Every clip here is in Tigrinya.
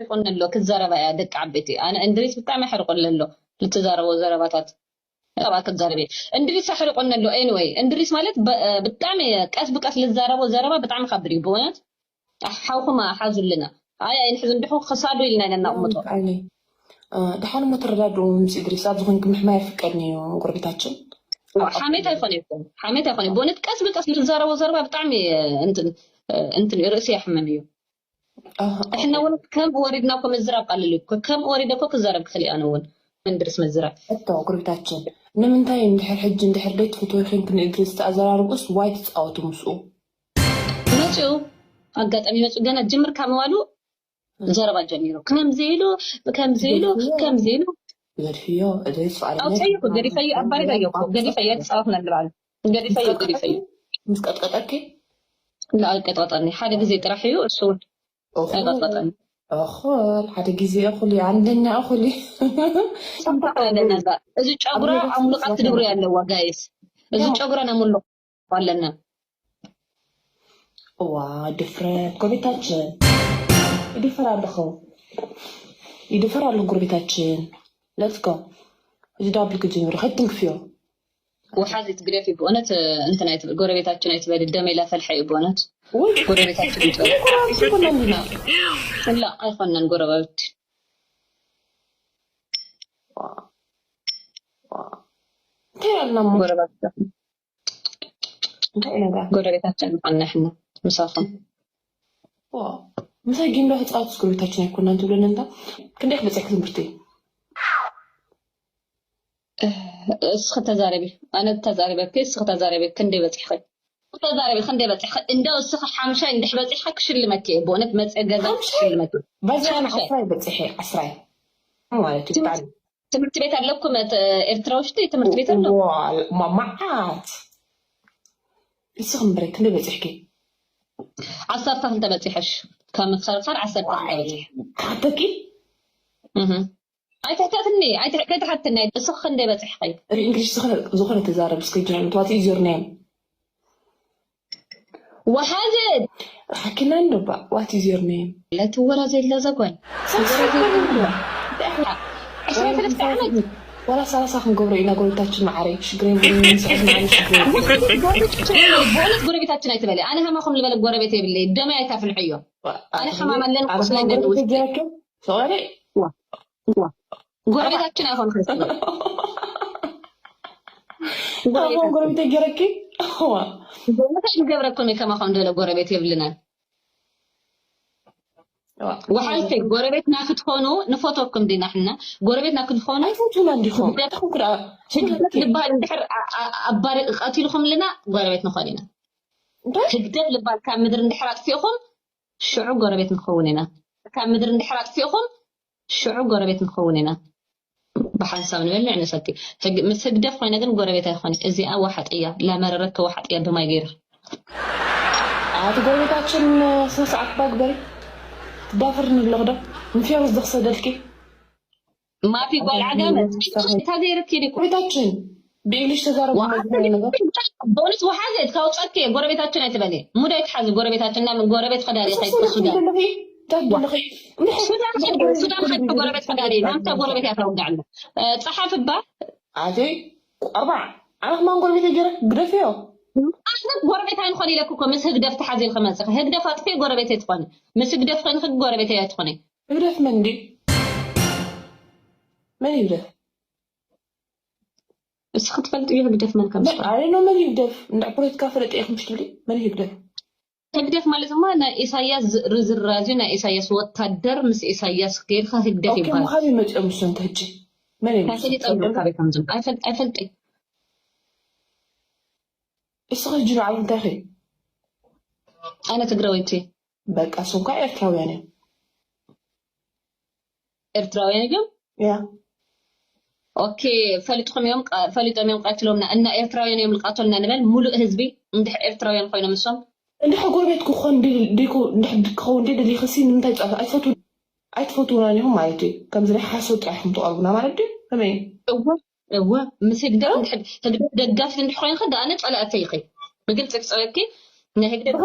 ይቆነሎ ክዛረባ እያ ደቂ ዓበይቲ። ኣነ እንድሪስ ብጣዕሚ ሕርቆለሎ ልትዛረቦ ዘረባታት። ካብ ክትዛረብ እየ። እንድሪስ ኣሕርቆነሎ። Anyway፣ እንድሪስ ማለት ብ-፣ ብጣዕሚ ቀስ ብቀስ ልዛረቦ ዘረባ ብጣዕሚ ካብር እዩ ብእውነት። ኣሕ-፣ ሓውኹም ሓዙልና። ኣይ ኣይንሕዝ እንዲኹ ክሳዱ ኢልና ኢና እናቕምጦ። ኣይ፣ እ፣ ደሓን እሞ ተረዳድኡ ምስ እድሪስ ኣብ ዝኾንክ ምሕማይ ፍቀድኒ እዩ ጎረቤታችን። ሓሜት ኣይኮነ ይኮን ሓሜት ኣይኮነ። ብእውነት ቀስ ብቀስ ልዛረቦ ዘረባ ብጣዕሚ እንትን እንትን ርእሲ ያሕመም እዩ። ኣህ፣ እሕና እውን ከም ወሪድና እኮ ምዝራብ ቀልል እዩ እኮ። ከም ወሪደ እኮ ክዛረብ ክኽእል እየ ኣነ እውን እንድሪስ ምዝራብ። እቶ ጎረቤታችን ንምንታይ እንድሕር ሕጂ እንድሕር ደይ ትፈትዎ ኮይንክ ንእድሪስ ተኣዘራርብኡስ ዋይ ትፃወቱ ምስኡ? መፅኡ ኣጋጣሚ መፅኡ ገና ጅምር ካብ ምባሉ ዘረባ ጀሚሩ ከምዚ ኢሉ ከምዚ ኢሉ ከምዚ ኢሉ ገድፍዮ እድሪስ ፍቓደኛ ኣውፅእዮ እኮ ገዲፈዮ ኣባሪረዮ እኮ ገዲፈዮ ተፃወትና ንባል ገዲፈዮ ገዲፈዮ ምስ ቀጥቀጠኪ እንዳቀጥቀጠኒ ሓደ ግዜ ጥራሕ እዩ እሱ እውን እኹል ኣይቀጥቀጠኒ። እኹል ሓደ ግዜ እኹል እዩ፣ አንደኛ እኹል እዩ። ሰምታ ኣለና እዛ እዚ ጨጉራ ኣሙልቃ ትድብሩ ኣለዋ ጋይስ። እዚ ጨጉራ ነሙልቆ ኣለና። እዋ ድፍረት ጎረቤታችን ይድፈር ኣለኹ ይድፈር ኣለኹ ጎረቤታችን። Let's go። እዚ ዳብል ክጅምር ከትንክፍዮ ወሓዚ ትግደፍ እዩ ብእውነት። እንትን ኣይትበል ጎረቤታችን ኣይትበል ደመይ ላፈልሐ እዩ ብእውነት። ወይ ጎረቤታችን ይትበል ኮራንሲ ኮና እንዲና እላ ኣይኮነን ጎረባብቲ እንታይ ያልና እሞ ጎረባብቲ እንታይ ነጋ ጎረቤታችን ምኳንና ሕና ምሳኹም ምሳይ ጊምዳ ህፃውት ጎረቤታችን ኣይኮናን ትብለኒ እንዳ ክንደይ ክበፅሕ ትምህርቲ እስኺ ተዛረቢ ኣነ ተዛረበኪ እስኺ ተዛረቢ ክንደይ በፂሕኺ ተዛረቢ ክንደይ በፂሕኺ እንደው እስኺ ሓምሻይ እንድሕ በፂሕኺ ክሽልመኪ እየ ብእውነት መፅአ ገዛ ክሽልመኪ ባዚያ ሓምሻይ ዓስራይ በፂሐ ዓስራይ ማለት እዩ ብጣዕሚ ትምህርቲ ቤት ኣለኩም ተ- ኤርትራ ውሽጢ ትምህርቲ ቤት ኣሎ ዋ፣ ማ- መዓት እስኺ እምበረ ክንደይ በፂሕኪ ዓሰርተ ክልተ በፂሐሽ ካብ ምክርካር ዓሰርተ ክልተ በፂሐ ተሓተኪ እህ። ኣይትሕተትኒ ኣይትሕ- ከይትሓትኒ እስኺ ክንደይ በፂሕኺ እንግሊሽ ዝኾነ ተዛረብ እስከ ጅራን what is your name ወሓዘት ሓኪና እንዶ ባ what is your name ለትወራ ዘላ ዘጓል ዕስራ ሰለስተ ዓመት ወላ ሰላሳ ክንገብሮ ኢና ጎረቤታችን መዓረይ ሽግር የብሉን። ንስዕድ መዓረይ ሽግር የብሉን። በእውነት ጎረቤታችን ኣይትበሊ ኣነ ከማኹም ዝበለ ጎረቤት የብለይ ደመይ ኣይታፍልሐዮ ኣነ ከማም ኣለኒ ቁስሊ ኣለኒ ውሽጢ ሶሪ ጎረቤታችን ኣይኮንክን ጎረቤት ገረኪ እንታይ ንገብረኩም ከማኹም ዝበለ ጎረቤት የብልናን ወሓልፈ ጎረቤትና ክትኾኑ ንፈተኩም ዲና ሕና ጎረቤትና ክትኾኑ ኣይፈቱና እንዲኹም ህግደፍ ዝበሃል እንድሕር ኣባሪ ቀቲልኩም ልና ጎረቤት ንኾን ኢና ህግደፍ ዝበሃል ካብ ምድሪ እንድሕር ኣጥፊእኹም ሽዑ ጎረቤት ንኸውን ኢና ካብ ምድሪ እንድሕር ኣጥፊእኹም ሽዑ ጎረቤት ንኸውን ኢና ብሓንሳብ ንበልዕ ንሰቲ ምስ ህግደፍ ኮይነ ግን ጎረቤት ኣይኮነ እዚኣ ዋሓጥ እያ ላመረረከ ዋሓጥ እያ ብማይ ገይራ ኣቲ ጎረቤታችን ስነ ስርዓት ባግበሪ ትዳፈር ንብለኽዶ ንፊዮርስ ዝኽሰደልኪ ማፊ ጓል ዓጋመ እንታይ ገይርኪ ዲኩ ጎረቤታችን ብእንግሊሽ ተዛረቡ ነገር በእውነት ወሓዘት ካውፀኪ ጎረቤታችን ኣይትበሊ ሙዳይ ትሓዚ ጎረቤታችን ናብ ጎረቤት ከዳሪ ከይትሱዳ ሱዳን ከይትጎረቤት ከዳሪ ናምታ ጎረቤት ያተወጋዕና ፀሓፍ እባ ኣቲ ቆርባ ኣነ ከማን ጎረቤት ገረ ግደፍዮ ኣሕነት ጎረቤት ኣይንኾን ኢለክ እኮ ምስ ህግደፍ ተሓዚል ክመፅእ ህግደፍ ኣጥፊ ጎረቤት ትኾኒ ምስ ህግደፍ ኮይንክ ጎረቤት እያ ትኾኒ ህግደፍ መን እንዲ መን ይግደፍ እስኪ ክትፈልጥ እዩ ህግደፍ መን ከም ኣይ ነው መን ይግደፍ እንዳ ፖለቲካ ፈለጥ ኢኹም ትብሊ መን ይግደፍ ህግደፍ ማለት ድማ ናይ ኢሳያስ ርዝራዝ እዩ ናይ ኢሳያስ ወታደር ምስ ኢሳያስ ገይርካ ህግደፍ ይባሃል ካበይ መፂኦም እሶም ተህጂ መን ኣይፈልጥ እስኺ ህጂ ንዓሉ እንታይ ኸ ኣነ ትግራወይቲ በቃ እሶም ከዓ ኤርትራውያን እዮም ኤርትራውያን እዮም ያ ኦኬ ፈሊጥኩም እዮም ፈሊጦም እዮም ቀትሎምና እና ኤርትራውያን እዮም ልቃቶልና ንበል ሙሉእ ህዝቢ እንድሕ ኤርትራውያን ኮይኖም እሶም እንድሕ ጎረቤት ክኾን ክኸውን ዲ ደሊኽሲ ንምንታይ ፃ ኣይትፈቱ ኣይትፈትውናን ኢኹም ማለት እዩ ከምዚ ናይ ሓሶት ጥራሕ ኢኹም ትቐርቡና ማለት ድዩ ከመይ እወ እወ ምስ ህግደፍ ህግደፍ ደጋፊ እንድሕ ኮይንክ ደኣነ ፀላእተይ ኢኺ ብግልፂ ክፀበኪ ናይ ህግደፍ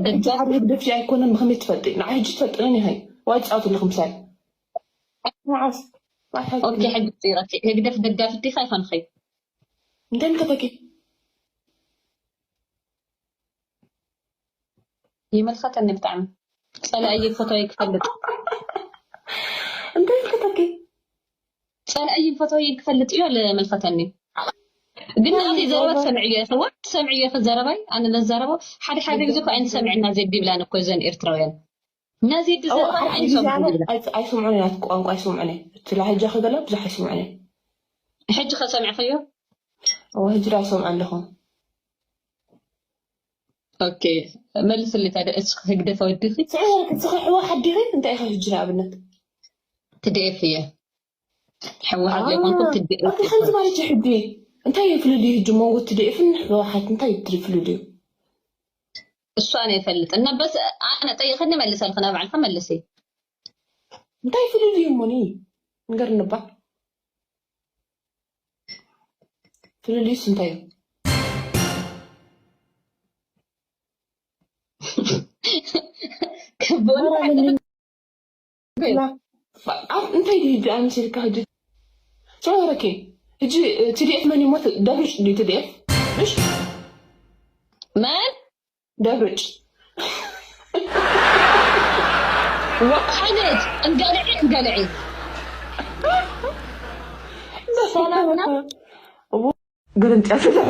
ደጋፊ ህግደፍ ኣይኮነን ብኸመይ ትፈልጢ ንዓ ሕጂ ትፈልጥንን ኢኸ ዋይ ፃወት ኣለኹም ሳይ መዓስ? መዓስ ሓቂ? ኦኬ፣ ሕጂ ይረኪ ህግደፍ ደጋፊት ዲኻ ይኾንኺ? እንታይ ንከተኪ? ይመልኸተኒ ብጣዕሚ። ጸላእይ ፈታዊ ክፈልጥ እንታይ ንከተኪ? ጸላእይ ፈታዊ ክፈልጥ እዩ ለመልኸተኒ። ግን ናተይ ዘረባ ትሰምዕዮ ኢኺ፣ ወላ ትሰምዕዮ ኢኺ ዘረባይ? ኣነ ለዘረባ ሓደ ሓደ ግዜ እኮ ኣይንሰምዕና ዜድ ይብላን እኮ እዘን ኤርትራውያን። እና ዜድ ኣዎ፣ ዘረባ ሓደ ሓደ ግዜ ኣነ ኣይስ- ኣይስምዑን እየ፣ ናትኪ ቋንቋ ኣይስምዑን እየ። እቲ ላህጃኺ ገለ ብዙሕ ኣይስምዑን እየ። ሕጂ ከሰምዕኽዮ? እዎ፣ ሕጂ ዳ ይሰምዑ ኣለኹ። ኦኬ፣ መልስልይ ታዲያ። እስኺ ህግደፍ ወዲኺ? ስዒ፣ እስኺ ሕወሓት ዲኺ? እንታይ ኢኺ ሕጂ ንኣብነት? ትድኤፍ እየ። ሕወሓት ዘይኮንኩ ትድኤፍ ኦኬ፣ ከምዚ ማለት እዩ ሕጂ። እንታይ እዩ ፍልልዩ ሕጂ መንጎ ትድኤፍን ሕወሓት እንታይ እዩ ፍልልዩ? እሱ ኣነ ይፈልጥ እና በስ ኣነ ጠይቐኒ መልሰልኺ፣ ናባዕልኺ መልሲ። እንታይ ፍልልዩ እሞኒ? ንገርኒ እባ። ፍልልዩስ እንታይ እዩ? ክቦን ኣብ እንታይ ድዩ ድኣ መሲልካ ሕጂ? ሰው ረኪ ሕጂ ቲዲኤፍ መን ይሞት? ደብጭ ድዩ ቲዲኤፍ? እሽ መን ደብጭ ወሓደት እንጋልዒ እንጋልዒ ሰላምና ግርንጫ ፍትሕ